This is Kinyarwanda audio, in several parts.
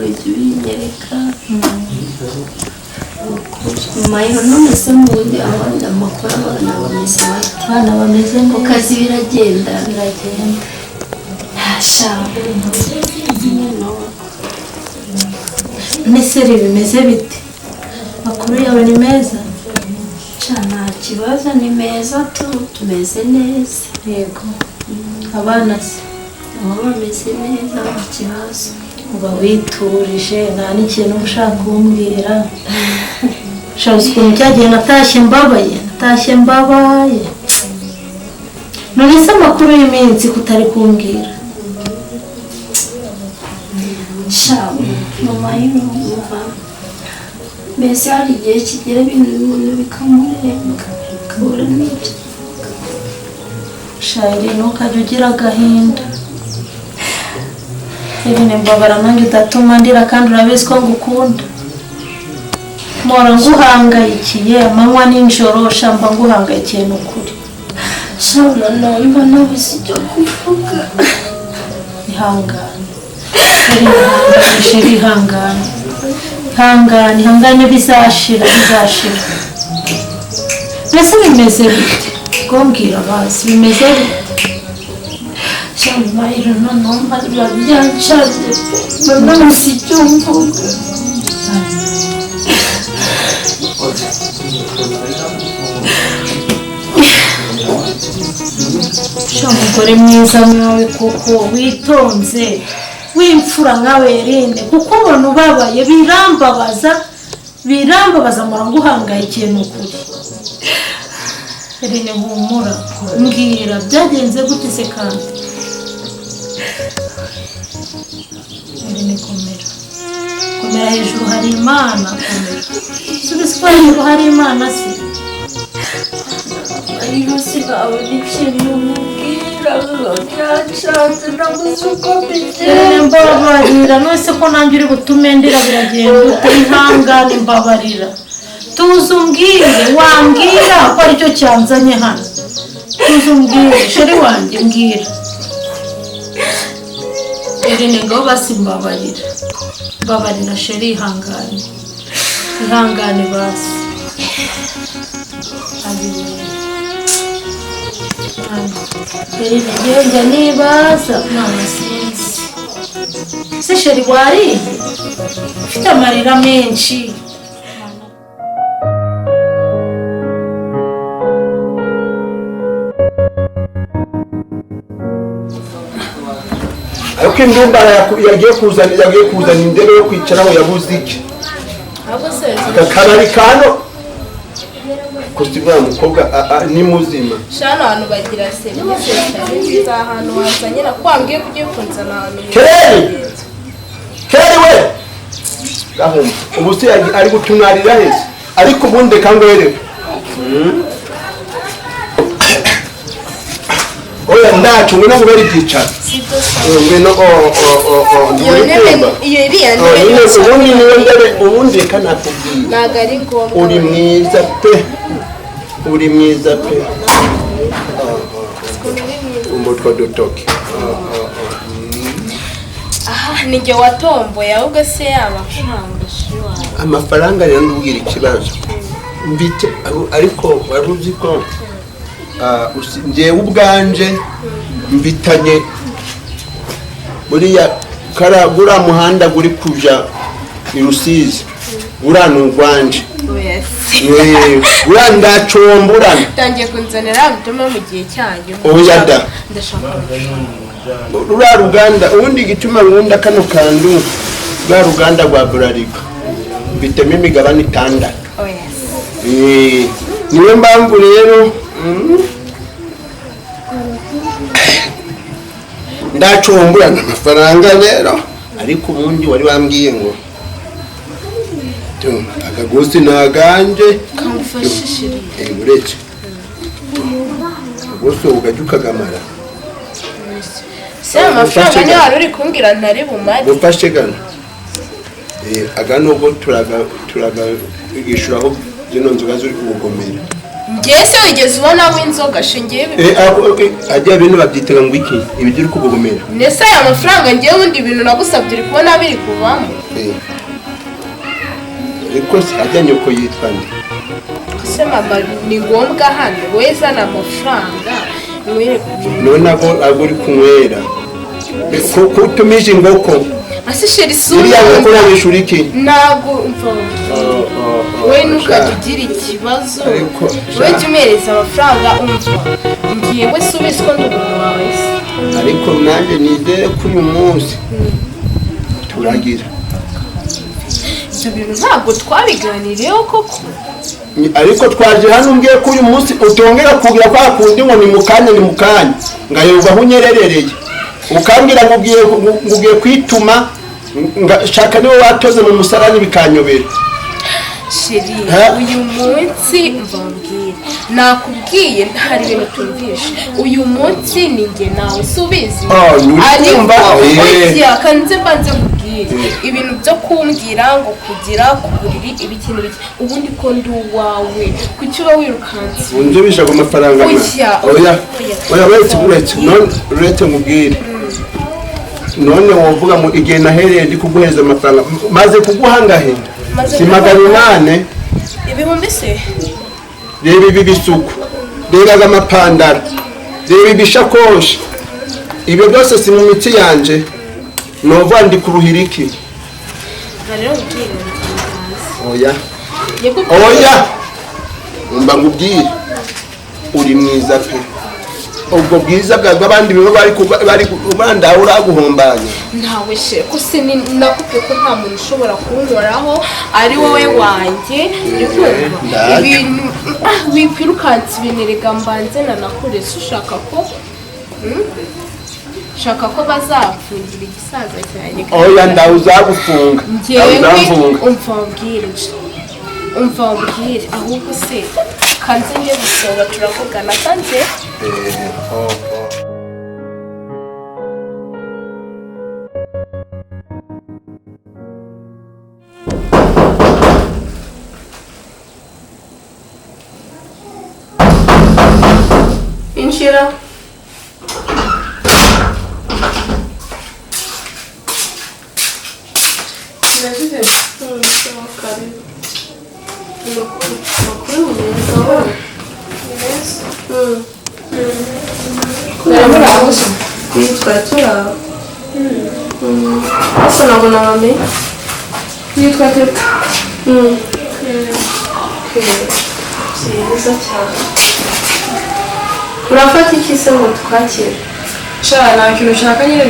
Ujya ubinyereka mayiro. None se mubundi abandi, amakuru, abana bameze bate? Abana bameze Ku neza. kazi biragenda? Biragenda. Sha. Neseri, bimeze bite? Makuru yawe ni meza? Sha, nta kibazo, ni meza tu, tumeze neza. Yego, abana se? Nabo bameze neza, nta kibazo. Uba witurije, nta n'ikintu uba ushaka kumbwira. Ushaka ukuntu cyagiye, natashye mbabaye, natashye mbabaye. None se amakuru y'iminsi kutari kumbwira? Sha mama, yumva mbese hari igihe kigera ibintu umuntu bikamurenga, akabura n'ibyo. Shayiri, ntukajya ugira agahinda. Irene, mbabara nanjye udatuma ndira, kandi urabizi ko ngukunda. Mpora nguhangayikiye amanywa n'ijoro, shamba nguhangayikiye ni ukuri. Sha, noneho mba nabuze icyo kuvuga. Ihangane Irene, ihangane chérie, ihangane, ihangane, ihangane, bizashira, bizashira. Mbese bimeze bite? Kumbwira bazi bimeze bite? Sha mayiro, noneho mba biba byanshaje pe, mba nabuze icyo mvuga. Sha umugore mwiza nkawe koko, witonze, w'imfura nkawe Erine, kuko ubona ubabaye birambabaza, birambabaza, mpora nguhangayikiye ni ukuri. Erine, humura, mbwira byagenze gute se kandi? Erine, komera, komera, hejuru hari Imana, komera. Subiza ko hejuru hari Imana se? Ariko sinabona ikintu mubwira, biba byanshanze, nabuze uko Erine, mbigenza. Mbabarira, none ko nanjye uri butume ndira, biragenda ute? Ihangane, mbabarira, tuza umbwire, wambwira ko aricyo cyanzanye hano. Tuza umbwire, chéri wanjye, mbwira. Erine, ngaho basi mbabarira, mbabarira chéri, ihangane, ihangane basi. Abiwe. Erine, njyewe njya nibaza, mama, sinzi se chéri, wariye? Ufite amarira menshi. Ariko indumbara yagiye kuzana intebe yo kwicaraho yabuze iki? Ahubwo se? Aka kabari kano gusa, uriya mukobwa ni muzima. Shano, abantu bagira serivisi zitari nziza. Ahantu wazanye na ko wambwiye ko ugiye kunzana ahantu heza. Kereri! Kereri we, gahumba ubu se ari gutunarira heza? Ariko ubundi reka ngwereke. Oya, ndacu, ngwino ngubere ibyicaro. Sibyo se? Ngwino, o Iyo nturi ntebe, kumva? iyo iriya Oh, ntebe nyine niyo. Ubundi niyo ntebe, ubundi reka nakubwira. Ntabwo ari ngombwa. Uri mwiza pe, uri mwiza pe. Umutwe dutoke. Aha ni njye watomboye. Ahubwo se yaba amafaranga wawe? Amafaranga rero, ndubwira ikibazo mbite, ariko wari uzi ko njyewe ubwanje mfitanye buriya kara guriya muhanda guri kuja i Rusizi, uriya ni ugwanje. Oya se! Uriya ndacomburana. Utangiye kunzanira bituma mu gihe cyanyu. Oya da. Ndashaka amafaranga. Ruriya ruganda, ubundi igituma runda kano kantu, ruriya ruganda rwa Bralirwa mfitemo imigabane 6. Oya se! Niyo mpamvu rero ndacumburana amafaranga rero. Ariko ubundi wari wambwiye ngo tu, akagozi ni aganje. Kamufashe chéri. Uretse akagozi ukajya ukagamara. Se amafaranga niyo wari uri kumbwira ntari bumare? Gufashe gana. Aga nubwo turaga turaga yishuraho zino nzoga zuri kugomera. Ngewe se wigeze ubonamo inzoga shingiye? Ajya bintu babyitega ngo iki ibyo uri kugomera? Nese aya mafaranga ngewe ubundi ibintu nagusabye uri kubona biri kuvamo? Ariko se ajya nyoko yitwa nde? Se mama ni ngombwa hano wowe zana amafaranga nywere. None ago uri kunywera ko utumije ingoko? Ase sheri sura. Iriya nkoko urayishura iki? Ntabwo umva, wowe ntukajya ugira ikibazo, wowe jya umereza amafaranga. Umva ngiye we si ubizi ko ndi umuntu wawe se? Ariko nanjye nizere ko uyu munsi turagira. Ibyo bintu ntabwo twabiganiriyeho koko. Ariko twaje hano umbwiye ko uyu munsi utongera kugira kwa kundi ngo ni mukanya ni mukanya, ngayoba aho unyererereye ukambwira ngo ugiye kwituma, shaka niwe watoze mu musarani bikanyobera. Sheri uyu munsi mbabwire nakubwiye hari ibintu tumvishe uyu munsi ni njye nawe si ubizi? Ariko kanze mbanze nkubwire ibintu byo kumbwira ngo kugira ku buriri ibiki n'ibiki, ubundi ko ndi uwawe kuki uba wirukanse? Unzubisha ku mafaranga? Oya oya, uretse none uretse nkubwire none wovuga ngo igihe nahereye ndi kuguhereza amafaranga maze kuguha ngahe? Si 800 ibihumbi se? Reba ibi bisuku, reba amapandaro, reba ibishakoshi, ibyo byose si mu mitsi yanje nova ndi kuruhira iki? Oya oya, mba nkubwire uri mwiza pe, ubwo bwiza bw'abandi biba bari kubanda uraguhombanya. Ntawe she ko se nakubwiye ko nta muntu ushobora kunkoraho ari wowe wanjye, uri kumva ibintu wikwirukansa ibintu erega mbanze nanakure se ushaka ko shaka ko bazapfungira igisaza cyane. Oya ndawe uzagufunga. Njyewe umva ubwire umva ubwire ahubwo se kanze ngiye gusoba turavugana kanze. Injira. Nitwa Teta. Byiza cyane. Urafata iki se ngo twakire? Sha nta kintu ushaka nyine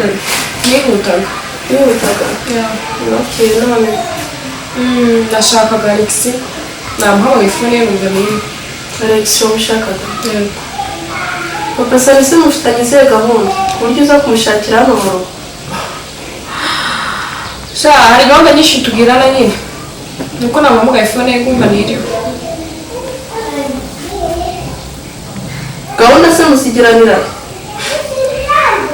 nihutaga. Nihutaga? Okay, none. Nashakaga Alex. Namuhamagaye ifone ye ngo amenye. Alex wamushakaga? Yego. Papa Salisi mufitanye izihe gahunda ku buryo uza kumushakira hano mu rugo? Sha hari gahunda nyinshi tugirana nyine. Nuko namuhamagaye ifone ye kumva ntiriwe. Gahunda se musigiranira?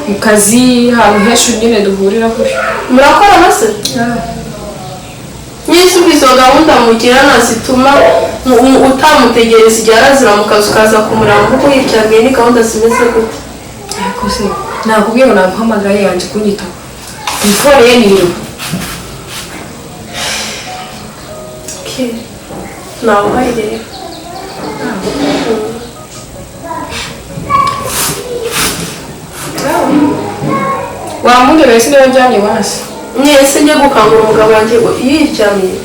Mu kazi ahantu henshi nyine duhurira gutyo. Murakorana se? Nyinshi izo gahunda mugirana zituma utamutegereza igihe arazira mu kazi ukaza kumuranga kuko yiryamiye, ni gahunda zimeze gute? Ariko se nakubwiye ngo namuhamagaye yanze kunyitaba. Ifone ye niriwe. Okay. Nawe uhari rero. Wamundebeye se niba njyanye iwasi? Mwese njye gukangura umugabo wanjye yiryamiye.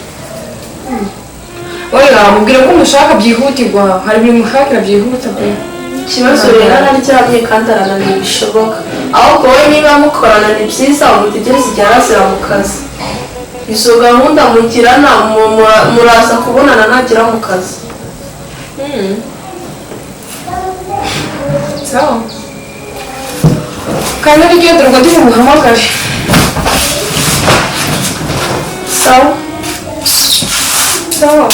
Oya mubwira ko umushaka byihutirwa, hari ibintu umushakira byihuta pe. Ikibazo rero araryamye kandi arananiwe bishoboka. Ahubwo wowe niba mukorana ni byiza umutegereze igihe arazira mu kazi. Izo gahunda mugirana muraza kubonana nagera mu kazi. Sawa. Kandi nigenda ngo ndi bumuhamagare. Sawa. Sawa.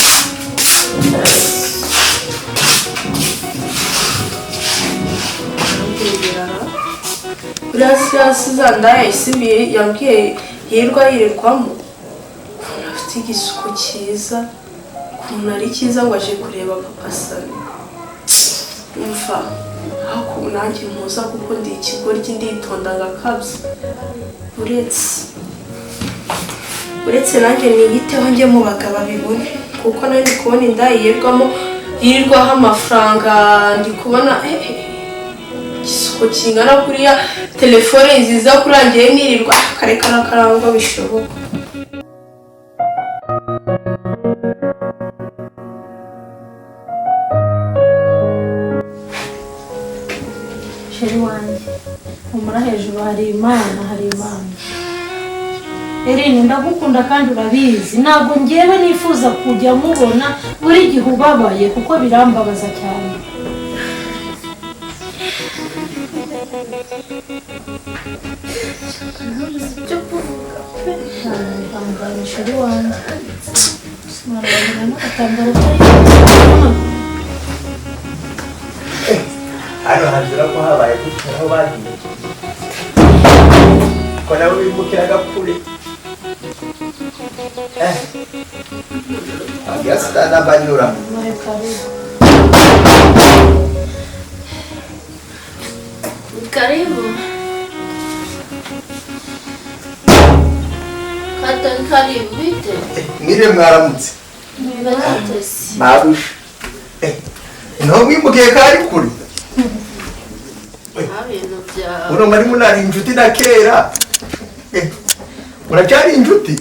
Buriya siya isimbi yambwiye yirirwa yirirwamo ukuntu afite igisuko cyiza, ukuntu ari cyiza ngo aje kureba Papa Sami. Umva, ariko ubu nanjye mpuza kuko ndi ikigoryi, nditonda ngakabya. Uretse nanjye niyiteho njye mu bagabo abibone, kuko nawe ndi kubona inda yirirwamo, yirirwaho amafaranga. Ndi kubona igisuko kingana kuriya, telefone nziza kurangiye, nirirwa kare karakarangwa bishoboka. Chéri wanjye, humura, hejuru hari Imana, hari Imana. Erin, ndagukunda kandi urabizi, ntabwo ngewe nifuza kujya mubona buri gihe ubabaye kuko birambabaza cyane. Icyo kuvuga pe. Ihangane, chéri wanjye. Mwana n'agatambaro kari. Hano hazira ko habaye gutya, aho bagiye ko nabo bimukiraga kure. Agasitana banyura. Karibu. Kata, karibu, bite? Mwiriwe, mwaramutse. Mwaramutse. Marusha niho mwimukiye kari kure. Nta bintu byawe. Uno mwari munari inshuti na kera. Muracyari inshuti?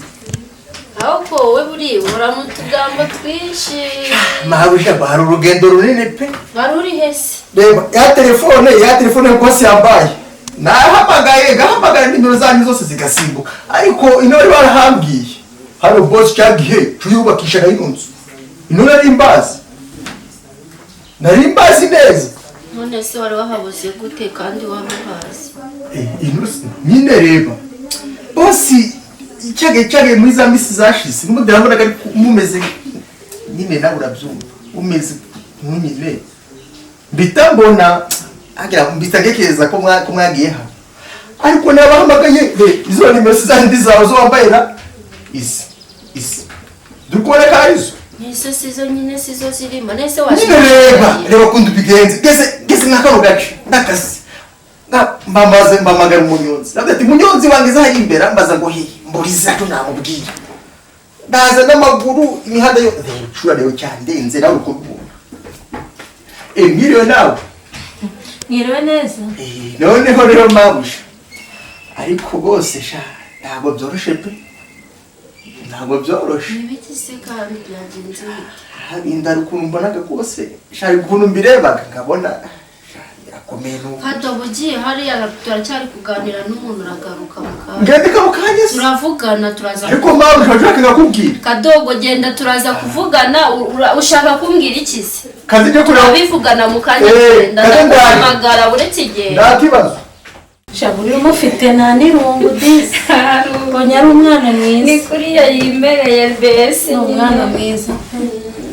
Ahubwo wowe buriya mu tugambo twinshi. Marusha, hari urugendo runini pe. Wari uri hese? Reba ya telefone rwose yambaye, nahamagaye ngahamagara nimero zanyu zose zigasimbuka, ariko ino bari barahambwiye hano boss cyagihe tuyubakisha ino nzu, ino nari mbazi neza. None se wari wahabuze gute kandi wari uhazi? Ino nyine, reba boss cyagiye muri za misi zashize, n'ubundi nabonaga ariko mumeze nyine, nawe urabyumva, umeze nk'unyine, mbita mbona agira mbita ngekereza ko mwagiye hano, ariko nabahamagaye izo nimero si zandi zawe zo wambaye na izi duri kubona ko ari zo. Nese sizo nyine, sizo zirimo nese? Nyine reba ukuntu bigenze, geze nka kano gace n'akazi mbamaze mbamagara umunyonzi, ndavuga ati munyonzi wanjye hariya imbere, ambaza ngo hehe, mburiza cyo namubwira, ndaza n'amaguru imihanda yo reba ucura rero cyandenze, nawe uko ubibona. Mwiriwe nawe. Mwiriwe neza. Noneho rero mabuja, ariko bose sha ntabwo byoroshe pe, ntabwo byoroshe. Ni se kandi byagenze bite? Indara ukuntu mbonaga rwose sha, ukuntu mbirebaga nkabona sha birakomeye nuko. Hato ugiye hariya, turacyari kuganira n'umuntu, uragaruka mu kanya. Ngende kamo kanya se? Turavugana, turaza. Ariko mabuja, washakaga kubwira. Kadogo, genda, turaza kuvugana. Ushaka kumbwira iki se? Kazi cyo kureba. Turabivugana mu kanya. Genda. Kaze ndaje. Ndaguhamagara uretse igenda. Nta kibazo. Shaburi umufite nta n'irungu disi, mbonye ari umwana mwiza. Ni kuriya yimereye mbese. Ni umwana mwiza.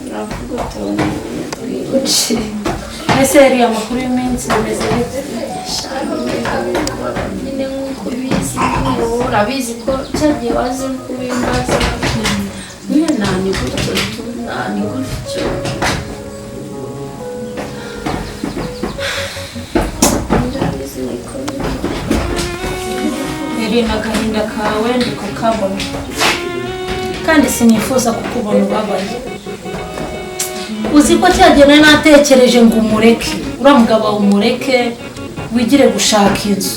Uravuga utuntu twinshi. Ese yari amakuru y'iminsi bimeze bite? Nyine nk'uko ubizi nyine, wowe urabizi ko cyagiye waze kubimbaza nyine, nta ni gutyo tu, nta ni gutyo. Ndabizi niko biri. Irina, agahinda kawe ndi kukabona kandi sinifuza kukubona ubabaye. Uzi ko cyagenda natekereje ngo umureke uriya mugabo, umureke wigire gushaka inzu,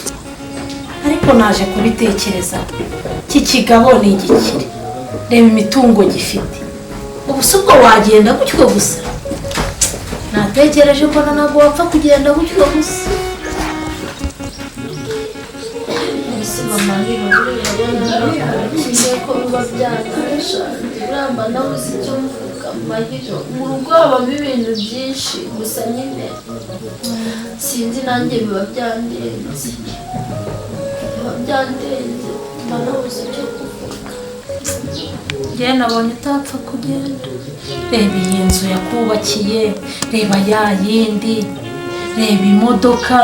ariko naje kubitekereza, iki kigabo ni igikire, reba imitungo gifite, ubu si ubwo wagenda gutyo gusa? Natekereje mbona ntabwo wapfa kugenda gutyo gusa. Ese mama, niba buriya urabona ko biba byanasha, uramba nabuze icyo mvuga. Mahiro, mu rugo habamo ibintu byinshi, gusa nyine sinzi, nanjye biba byandenze, mba nabuze icyo kuvuga. Njyewe nabonye utapfa kugenda. Reba iyi nzu yakubakiye, reba ya yindi, reba imodoka.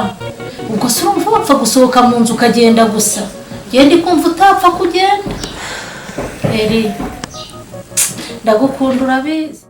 Ubwo se urumva wapfa gusohoka mu nzu ukagenda gusa? Ngenda kumva utapfa kugenda. Eri, ndagukunda, urabizi.